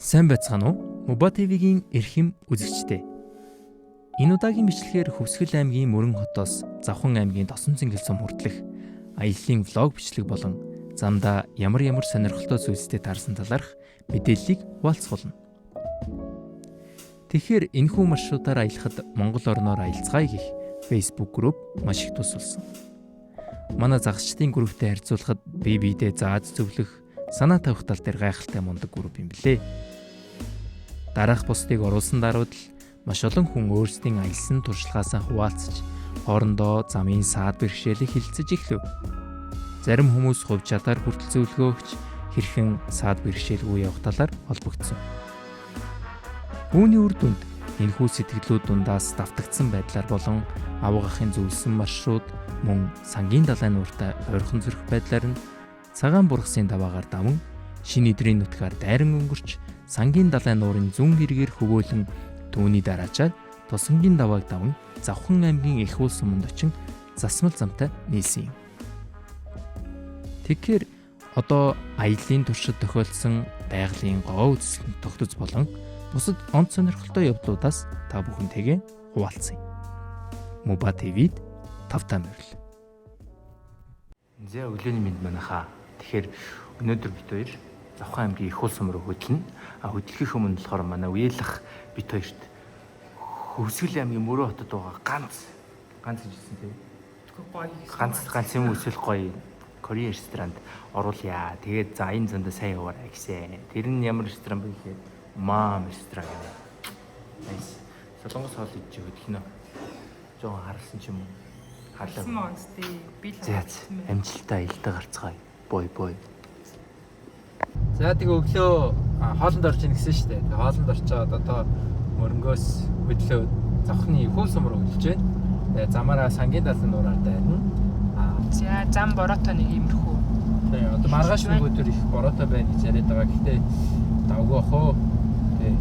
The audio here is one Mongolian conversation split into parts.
Сайн байцгаана уу? Муба ТV-гийн эрхэм үзэгчдээ. Энэ удаагийн бичлэгээр Хөвсгөл аймгийн Мөрөн хотоос Завхан аймгийн Тосон цэнгэл сум хүртэлх аяллаа влог бичлэг болон замдаа ямар ямар сонирхолтой зүйлстэй таарсан талаарх мэдээллийг хуваалцах болно. Тэгэхээр энэхүү маршрутаар аялахад Монгол орноор аялцгаая гэх Facebook group маш их тус болсон. Манай загасчдын групптэй харьцуулахад бие биедээ зааж зөвлөх, санаа тавих тал дээр гайхалтай мундаг групп юм билээ. Дараах постыг оруулсан даруйд л маш олон хүн өөрсдийн аялсан туршлагаасаа хуваалцаж, хоорондоо замын саад бэрхшээлийг хэлэлцэж эхлэв. Зарим хүмүүс хувь чадвар хүртэл зөвлөгөө өгч, хэрхэн саад бэрхшээлгүй явах талаар холбогдсон. Үүний үр дүнд энэхүү сэтгэлүүд дундаас давтагдсан байдлаар болон авга ахын зөвлөсөн маршрут мөн сангийн далайн нууртай ойрхон зүрх байдлаар нь цагаан бургасын даваагаар даван шинэ эдрийн нутгаар дайран өнгөрч сангийн далайн нуурын зүүн эргээр хөвөөлөн түүний дараачаар Тосонгийн давааг даван Завхан аймгийн Их уул суманд очин засмал замтай нийлсэн юм. Тэгэхээр одоо аяллаа туршид тохиолдсон байгалийн гоо үзэсгэлэн тогтоц болон бусад онц сонирхолтой явдлуудаас та бүхэнтэйгээ хуваалцъя. Муба ТV-д тавтай морил. За өглөөний мэнд манайхаа. Тэгэхээр өнөөдөр бид хоёр Завхан аймгийн Их уул сум руу хөдлөнө. А хөдлөхийнх өмнө болохоор манай Уялах бид хоёрт Хөвсгөл аймгийн Мөрөө хотод байгаа ганц ганц гэж хэлсэн тийм. Гоё. Ганц ганц юм эсвэл гоё Корея ресторанд оруулъя. Тэгээд за энэ зандаа сайн яваарай гэсэн. Тэр нь ямар ресторан бэ гэхээр Мам ресторан гэнэ. Nice. Солонгос хоол идэж хөдлөнө. Жохон харсан ч юм уу? Харлаа. Харсан маа үстэй. Би л За амжилттай аялдаа гарцгаая. Бой бой. За тэгээ өглөө хоолнд орж ийн гэсэн шүү дээ. Тэгээ хоолнд орчоод одоо мөрөнгөөс хөдлөө завхны хөл сум руу хөдөлж байна. Тэгээ замаараа сангийн далайн нуураар дайрна. За зам бороотой нэг иймэрхүү. Тэгээ одоо маргааш нөгөөдөр их бороотой байна гэж яриад байгаа. Гэхдээ давгүй ах уу. Тэгээ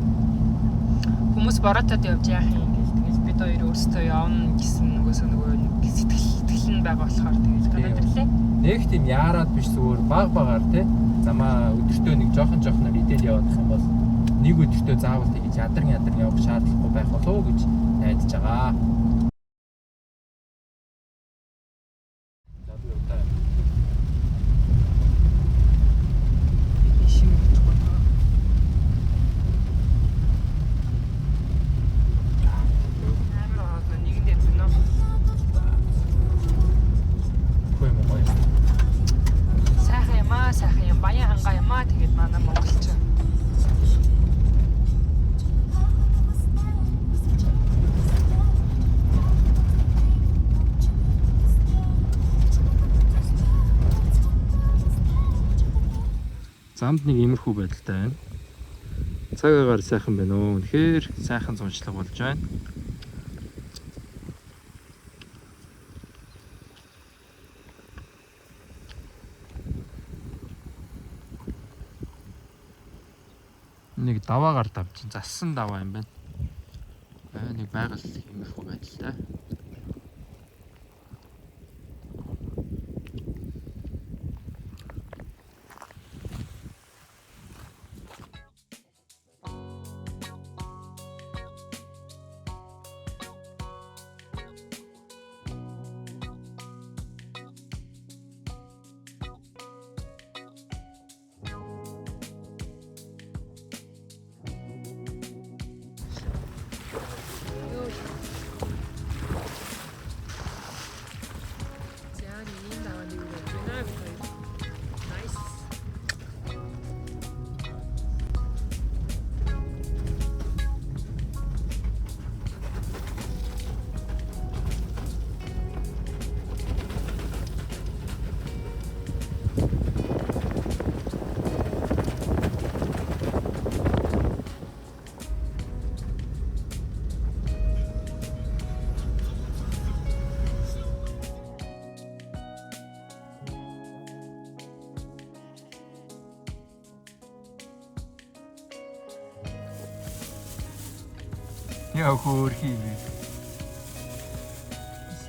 Хүмүүс бороотойд явж яах юм гээл тэгэл бид хоёр өөрсдөө явна гэсэн нөгөөсөө нөгөө нэг сэтгэл нь байгаа болохоор тэгэл гадаад ирлээ. нэг тийм яарад биш зүгээр баг багаар те замаа өдөртөө нэг жоохон жоохноор идэл явах юм бол нэг өдөртөө заавал тэгж ядарн ядарн явах шаардлагагүй байх болов уу гэж найдаж байгаа. За би удаа Би шим өгөхгүй таа. Амар ороод нэгэндээ зөнөө. Хөө юм гоё. Сайхан юм аа, сайхан юм. Баян хангаа юм аа тэгээд манай монголч. Замд нэг иймэрхүү байдалтай байна. Цаг агаар сайхан байна уу? Үнэхээр сайхан зуншлаг болж байна. Нэг даваагаар давчин зассан даваа юм байна. Аа нэг байгаль иймэрхүү байдалтай. За нэг ийм даваа нэг явж байна бид хоёр. Nice. Яа хөөрхий юм.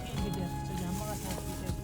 Ингээд ядчих ямагаа саад билээ.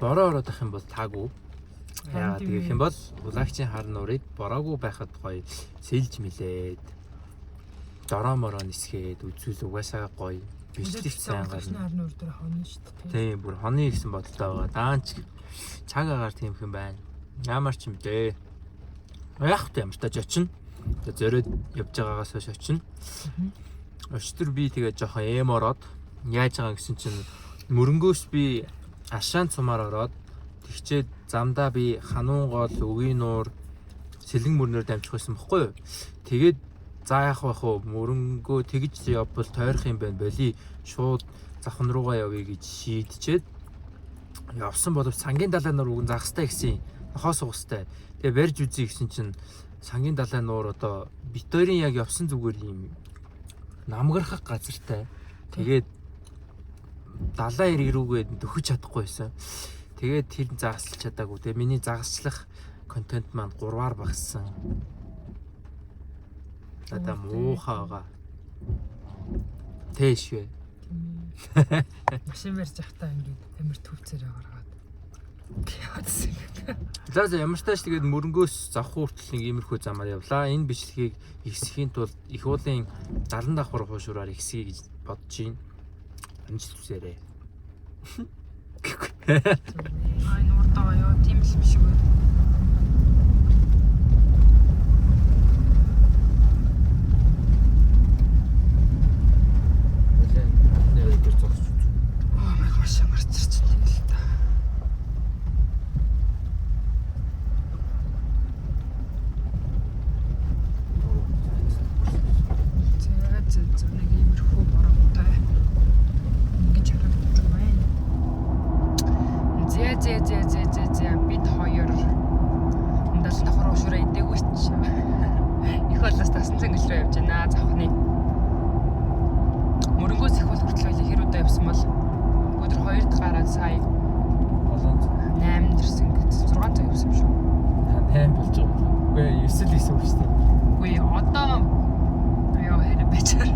Бороо ороод ах юм бол таагүй. Яагаад гэх юм бол улагчийн хар нуурыг бороогүй байхад гоё сэлж милээд дороо мороо нисгээд үзүүл угаасаа гоё бичлэг сайн гарна. Хар нуур дээр хонно шүү дээ. Тийм, бүр хоны гэсэн бодолтой байгаа. Даанч цаг агаар тийм юм байна. Ямар ч юм дээ. Яг та ямар тааж очино. Тэгээ зориод явж байгаагаас хойш очино. Өчтөр би тэгээ жоохон эм ороод яаж байгаа гэсэн чинь мөрөнгөөс би Ашаан цумаар ороод тэгчээд замдаа би Хануун гол, Өгийн нуур, Сэлэн мөрнөөр дамжих байсан бохгүй юу. Тэгээд за яах вэ хөө, мөрөнгөө тэгж явбал тойрох юм байна, боли шууд завхан руугаа явъя гэж шийдчихэд явсан боловч сангийн далайн нуур уг нь загастай гэсэн, нохоо сугастай. Тэгээ барьж үзье гэсэн чинь сангийн далайн нуур одоо бит хоёрын яг явсан зүгээр юм намгархах газартай. Тэгээд далайн эрэг рүүгээ дөхөж чадахгүй байсан. Тэгээд тэр загаслаж чадаагүй. Тэгээ миний загасчлах контент маань 3-аар багассан. Надаа муухай байгаа. Тэшвэ. Машин барьж явахдаа ингээд амар төвцөрөө гаргаад яваадсэн юм. За за, ямар ч тааш тэгээд мөрөнгөөс завх хүртэл нэг иймэрхүү замаар явлаа. Энэ бичлэгийг ихсхийн тулд их уулын 70 давхар хуушураар ихсгий гэж бодож байна. Амжилт хүсээрэй. Аа, энэ урд байгаа ёо, тийм л юм шиг байна. Нэр зогсож. Oh my gosh, гарч ирж байна л та. За за за, нэг иймэрхүү бороотой ингэж харагдаж байна. Зэ зэ зэ зэ зэ зэ, бид хоёр 70 давхар уушраа идээгүй ч. Их болоос тасан цангил рүү явж байна. Завхны. Мөрөнгөөс их бол хүртэл байлаа, хэр удаа явсан бол өдөр 2-д гараад сая 8 дэрсэн гэж 6 цаг явсан юм шүү. 8 болж байгаа юм. Үгүй ээ, 9 л гэсэн үг шүү дээ. Үгүй, одоо ёо хэрэг бичээр.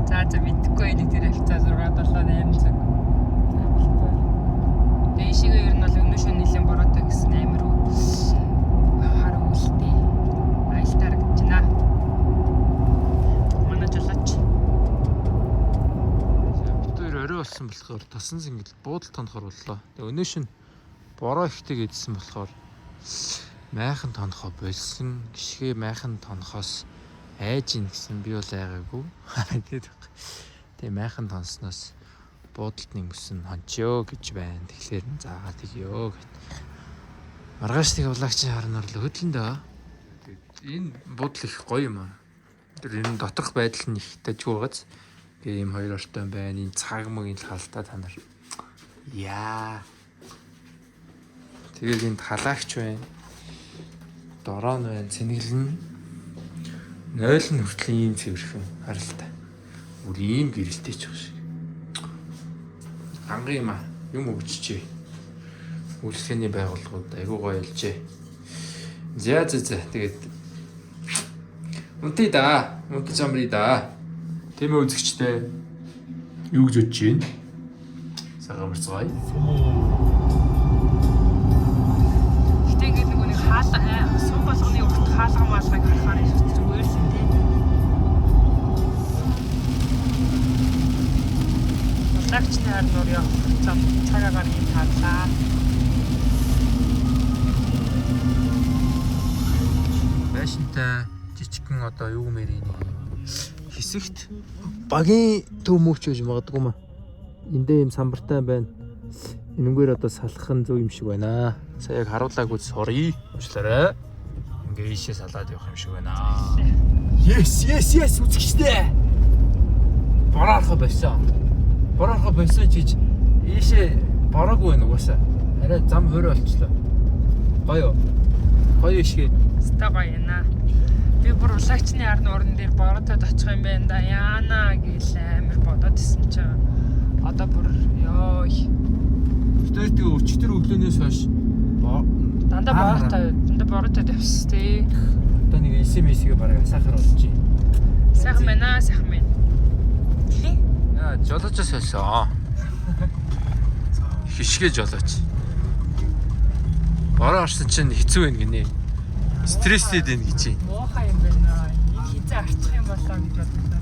За за, мэдхгүй, нэг тэр хавцаа 6 7 8 цаг. Дээшигээ ер нь бол өнөө шөнө нэлээд бороотой гэсэн, амар хар үлдээ. Аялтаа харагдаж байна. Манай жолооч. Бид хоёр орой болсон болохоор тасан зингэл буудал тонохор боллоо. Тэгээ өнөө шөнө бороо ихтэй гэдсэн болохоор майхан тонохоо болсон. Гişгээ майхан тонохоос айж ийн гэсэн, би бол айгаагүй. Тэгээд тэгээ майхан тонсноос буудалд нэмсэн хончөө гэж байна. Тэгэхээр заагаа тэгёо гэт. Маргааш нэг улагчийн харнаар л хөдлөндөө. Тэгээд энэ буудал их гоё юм аа. Тэр энэ доторх байдал нь их дажгүй байгааз. Тэгээ ийм хоёр ортой байна. Энэ цаг мөгийн л халтаа та нар. Яа. Тэгээд энд халаагч байна. Дороо нь байна. Цэнэглэн. 0 нь хүртэл ийм цэвэрхэн харалтай. Бүр ийм гэрэлтэй ч байх шиг. Ангийн юм аа. Юм өгчжээ. Үйлчлэгээний байгууллагууд айгуу гоё ялжээ. За за за, тэгээд унтъя да. Унтаж амръя да. Тийм ээ, үзэгчтэй. Юу гэж бодож байна? Сайхан амарцгаая. Гэтэ ингээд нөгөө нэг хаалга сум болгоны урт хаалга маалгыг харахаар их зүгээр л юм тий. Улагчны хар нуур явах зам цаг агаар юм таалаа. Байшинтай жижигхэн одоо юу мэрий нэг хэсэгт багийн төв мөвч гэж магадгүй маа. Эндээ юм самбартай байна. Энэнгээр одоо салах нь зөв юм шиг байна. Сая яг харуулаагүй, sorry. Уучлаарай. Ингээ ийшээ салаад явах юм шиг байна. Yes, yes, yes, үзэгчдээ. Бороо байсан. Бороо байсан ч гэж ийшээ бороогүй байна угаасаа. Арай зам хөрөө болчлоо. Гоё. Гоё ишгээ. Ста гоё яана. Би бүр улагчны хар нуурн дээр боротод очих юм байна да. Яана гэл амар бодоод исэн чинь одоо бүр ёо Тэр тэгээ өчтөр өглөөнөөс хойш дандаа бороотой, дандаа бороотой явсан тий. Одоо нэг SMS-ийг бараг асаахар болж байна. Сайхан байна, сайхан байна. Яа, жолоочоос байсан. Хишгэ жолооч. Бороо орсон чинь хэцүү байх гинэ. Стресстэй байна гэж байна. Муухай юм байна. Энэ хизээ арчих юм болоо гэж бодлоо.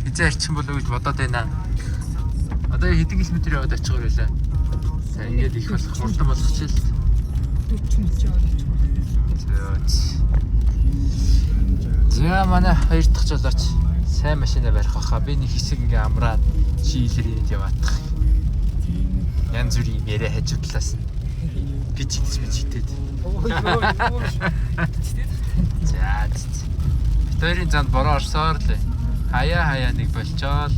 Хизээ арчих юм болов уу гэж бодоод байна. Одоо хэдэн километр яваад очихоор байлаа. За ингээд их болох хурдан болгочихъя л. 40 мөч яваад очих байх. За. За манай хоёр дахь жолооч сайн машина барих байхаа. Би нэг хэсэг ингээ амраад чийлрээд яваадах. Янз бүрийн юм яриа хажуу талаас нь бичигдэж бичигдээд. Өө юу юу. За. Бит хоёрын занд бороо орсоор л хаяа хаяа нэг болчоол.